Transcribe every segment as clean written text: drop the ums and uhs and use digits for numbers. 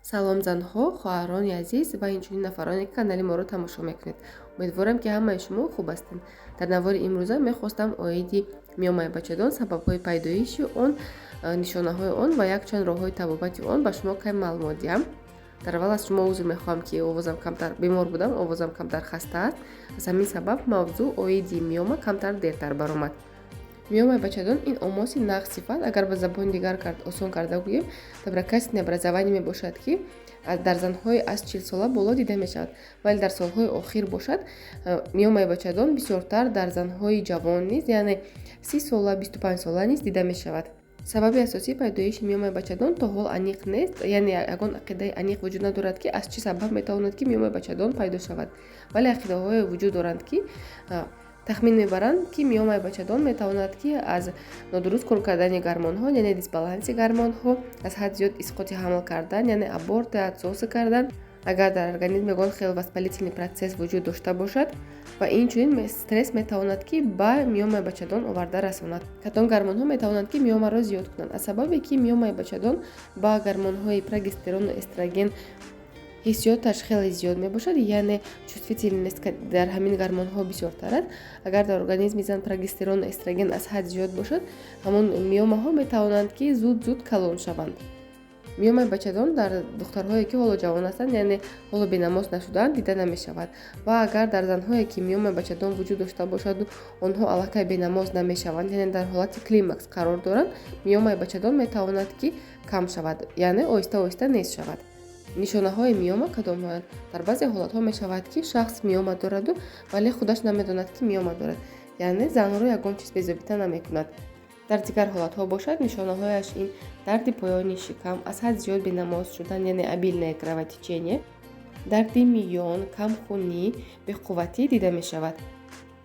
Салом, занҳо, хоҳарони азиз ва инчунин нафароне, ки канали моро тамошо мекунед. Умедворам, ки ҳамаи шумо хуб ҳастед. Дар навори имрӯза мехостам оиди миомаи бачадон, сабабҳои пайдоиши он, нишонаҳои он ва якчанд роҳҳои табобати он ба шумо каме маълумот диҳам. Дар аввал аз шумо узр мехоҳам, ки овозам камтар, бемор будам, овозам камтар хаста аст. Аз ҳамин сабаб мавзӯъ оиди миома камтар дертар баромад. Миомаи бачадон ин омоси нағз сифат, агар ба забони дигар осон карда гӯем, доброкачественное образование мебошад, ки дар занҳои аз 40 сола боло дида мешавад. Вале дар солҳои охир бошад, миомаи бачадон бисёртар дар занҳои ҷавон низ, яъне 30 сола, 25 сола низ дида мешавад. Сабаби асосии пайдоиши миомаи бачадон то ҳол аниқ нест, яъне ягон ақидаи аниқ вуҷуд надорад, ки аз чӣ сабаб метавонад, ки миомаи бачадон пайдо шавад. Вале ақидаҳое вуҷуд доранд, ки тахмин мебаранд, ки миомаи бачадон метавонад, ки аз нодуруст кор кардани гормонҳо, яъне дисбаланси гормонҳо, аз ҳад зиёд исқоти ҳамл кардан, яъне аборты, отсосы кардан, агар дар организм ягон хел воспалительный процесс вуҷуд дошта бошад ва инчунин стресс метавонад, ки ба миомаи бачадон оварда расонад. Кадом гормонҳо метавонанд, ки миомаро зиёд кунанд? Аз сабабе ки миомаи бачадон ба гормонҳои прогестерону эстроген ҳиссиёташ хеле зиёд мебошад, яъне чувствительность дар ҳамин гормонҳо бисёртар аст. Агар дар организми зан прогестерону эстроген аз ҳад зиёд бошад, ҳамон миомаҳо метавонанд, ки зуд зуд калон шаванд. Миомаи бачадон дар духтарҳое, ки ҳоло ҷавон ҳастанд, яъне ҳоло бенамоз нашудаанд, дида намешавад. Ва агар дар занҳое, ки миомаи бачадон вуҷуд дошта бошаду онҳо аллакай бенамоз намешаванд, яъне дар ҳолати климакс қарор доранд, миомаи бачадон метавонад, ки кам шавад, яъне оҳиста оҳиста нест шавад. Нишонаҳои миома кадомҳоянд? Дар баъзе ҳолатҳо мешавад, ки шахс миома дораду, вале худаш намедонад, ки миома дорад, яъне занро ягон чиз безобита намекунад. Дар дигар ҳолатҳо бошад, нишонаҳояш ин дарди поёни шикам, аз ҳад зиёд бенамоз шудан, яъне обильное кровотечение, дарди миён, камхунӣ, беқувватӣ дида мешавад.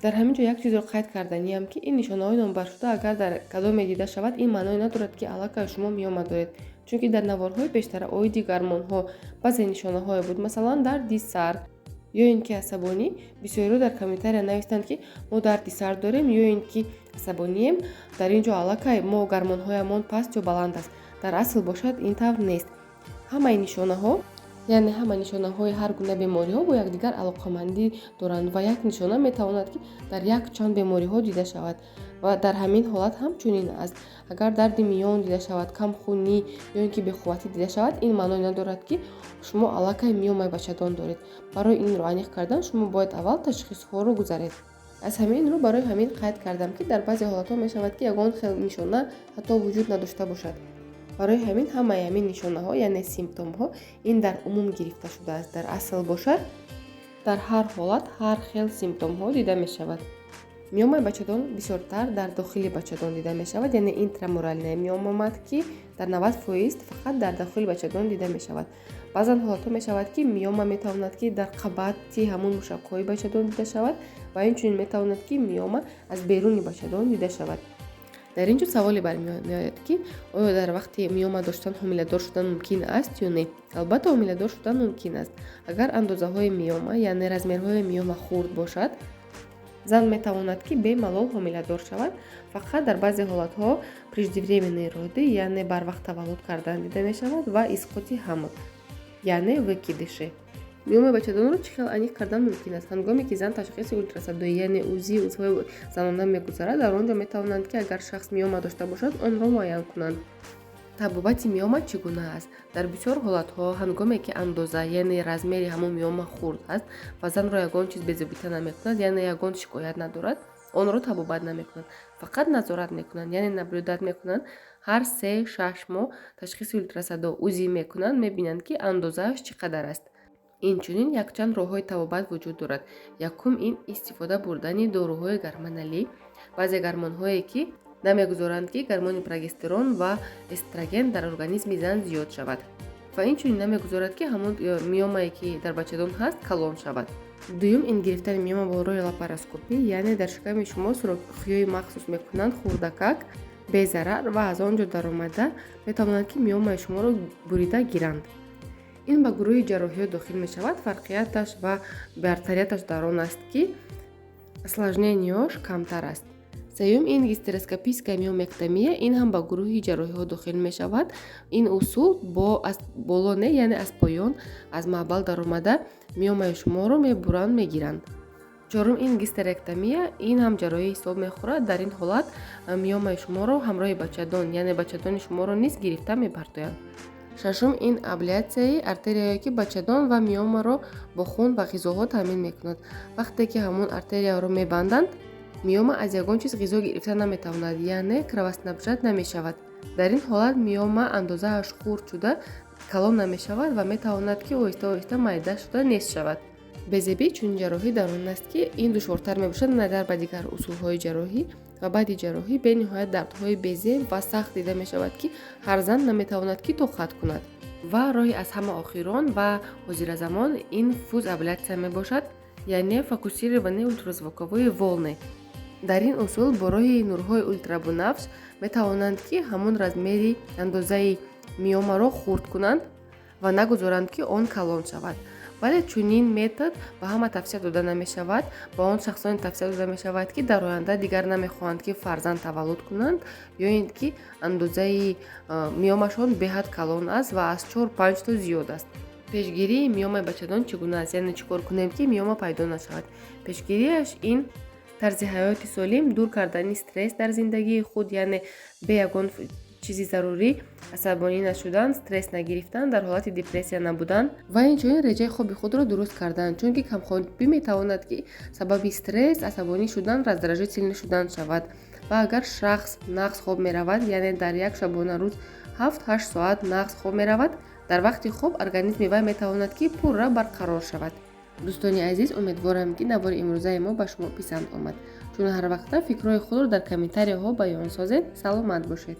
Дар ҳамин ҷо як чизро қайд карданиам, ки ин нишонаҳои номбаршуда агар дар кадоме дида шавад, ин маъное надорад, ки аллакай шумо миома доред, чунки дар наворҳои пештара оиди гормонҳо баъзе нишонаҳое буд, масалан, дарди сар ё ин ки асабонӣ. Бисёриҳо дар комментария навистанд, ки мо дарди сар дорем ё ин ки асабонием, дар ин ҷо аллакай мо гормонҳоямон паст ё баланд аст. Дар асл бошад, ин тавр нест. Ҳамаи нишонаҳо, яъне ҳама нишонаҳои ҳар гуна бемориҳо бо якдигар алоқамандӣ доранд ва як нишона метавонад, ки дар якчанд бемориҳо дида шавад. Ва дар ҳамин ҳолат ҳам чунин аст: агар дарди миён дида шавад, камхунӣ ё ин ки беқувватӣ дида шавад, ин маъное надорад, ки шумо аллакай миомаи бачадон доред. Барои инро аниқ кардан шумо бояд аввал ташхисҳоро гузаред. Аз ҳамин рӯ барои ҳамин қайд кардам, ки дар баъзе ҳолатҳо мешавад, ки ягон хел нишона ҳатто вуҷуд надошта бошад. Барои ҳамин ҳамаи ҳамин нишонаҳо, яъне симптомҳо, ин дар умум гирифта шудааст. Дар асл бошад, дар ҳар ҳолат ҳар хел симптомҳо дида мешавад. Миомаи бачадон бисёртар дар дохили бачадон дида мешавад, яъне интрамуральная миома матки дар 90% фақат дар дохили бачадон дида мешавад. Баъзан ҳолатҳо мешавад, ки миома метавонад, ки дар қабати ҳамон мушакҳои бачадон дида шавад ва инчунин метавонад, ки миома аз беруни бачадон дида шавад. Дар ин ҷо саволе бармеояд, ки оё дар вақти миома доштан ҳомиладор шудан мумкин аст ё не? Албатта, ҳомиладор шудан мумкин аст. Агар андозаҳои миома, яъне размерҳои миома хурд бошад, зан метавонад, ки бемалол ҳомиладор шавад. Фақат дар баъзе ҳолатҳо преждевременные роды, яъне барвақт таваллуд кардан дида мешавад ва исқоти ҳамл, яъне выкидыши. Миомаи бачадонро чӣ хел аниқ кардан мумкин аст? Ҳангоме ки зан ташхиси ултрасадоӣ, яъне УЗИ узвҳои занона мегузарад, дар он ҷо метавонанд, ки агар шахс миома дошта бошад, онро муайян кунанд. Табобати миома чӣ гуна аст? Дар бисёр ҳолатҳо, ҳангоме ки андоза, яъне размери ҳамон миома хурд аст ва занро ягон чиз безобита намекунад, яъне ягон шикоят надорад, онро табобат намекунанд, фақат назорат мекунанд, яъне наблюдать мекунанд. Ҳар 3-6 моҳ ташхиси ултрасадо, УЗИ мекунанд, мебинанд, ки андозааш чӣ қадар аст. Инчунин якчанд роҳҳои табобат вуҷуд дорад. Якум ин истифода бурдани доруҳои гормоналӣ, баъзе гормонҳое, ки намегузоранд, ки гормони прогестерон ва эстроген дар организми зан зиёд шавад ва инчунин намегузорад, ки ҳамон миомае, ки дар бачадон ҳаст, калон шавад. Дуюм ин гирифтани миома бо роҳи лапароскопӣ, яъне дар шиками шумо сӯрохиҳои махсус мекунанд, хурдакак, безарар, ва аз он ҷо даромада метавонанд, ки миомаи шуморо бурида гиранд. Ин ба гурӯҳи ҷарроҳиҳо дохил мешавад. Фарқияташ ва бартарияташ дар он аст, ки осложненияш камтар аст. Сеюм ин гистероскопическая миомэктомия. Ин ҳам ба гурӯҳи ҷарроҳиҳо дохил мешавад. Ин усул бо аз боло не, яъне аз поён, аз маҳбал даромада, миомаи шуморо мебуранд, мегиранд. Чорум ин гистерэктомия. Ин ҳам ҷарроҳӣ ҳисоб мехӯрад. Дар ин ҳолат миомаи шуморо ҳамроҳи бачадон, яъне бачадони шуморо низ гирифта мебартоянд. Шашум ин абляцияи артерияе, ки бачадон ва миомаро бо хун ва ғизоҳо таъмин мекунад. Вақте ки ҳамон артерияро мебанданд, миома аз ягон чиз ғизо гирифта наметавонад, яъне кровоснабжать намешавад. Дар ин ҳолат миома андозааш хурд шуда, калон намешавад ва метавонад, ки оҳиста оҳиста майда шуда, нест шавад. Безебии чунин ҷарроҳӣ дар он аст, ки ин душвортар мебошад назар ба дигар усулҳои ҷарроҳӣ ва баъди ҷарроҳӣ бениҳоят дардҳои безеб ва сахт дида мешавад, ки ҳар зан наметавонад, ки тоқат кунад. Ва роҳи аз ҳама охирон ва ҳозиразамон ин ФУЗ абляция мебошад, яъне фокусированные ультразвуковые волны. Дар ин усул бо роҳи нурҳои ултрабунафш метавонанд, ки ҳамон размери, андозаи миомаро хурд кунанд ва нагузоранд, ки он калон шавад. Вале чунин метод ба ҳама тавсия дода намешавад. Ба он шахсоне тавсия дода мешавад, ки дар оянда дигар намехоҳанд, ки фарзанд таваллуд кунанд, ё ин ки андозаи миомашон беҳад калон аст ва аз 4-5 то зиёд аст. Пешгирии миомаи бачадон чӣ гуна аст, яъне чӣ кор кунем, ки миома пайдо нашавад? Пешгириаш ин тарзи ҳаёти солим, дур кардани стресс дар зиндагии худ, яъне бе ягон чизи зарурӣ асабонӣ нашудан, стресс нагирифтан, дар ҳолати депрессия набудан ва инчунин реҷаи хоби худро дуруст кардан, чунки камхобӣ метавонад, ки сабаби стресс, асабонӣ шудан, раздражительный шудан шавад. Ва агар шахс нағз хоб меравад, яъне дар як шабонарӯз 7-8 соат нағз хоб меравад, дар вақти хоб организми вай метавонад, ки пурра барқарор шавад. Дӯстони азиз, умедворам, ки навори имрӯзаи мо ба шумо писанд омад. Чун ҳар вақта, фикрҳои худро дар комментарияҳо баён созед. Саломат бошед.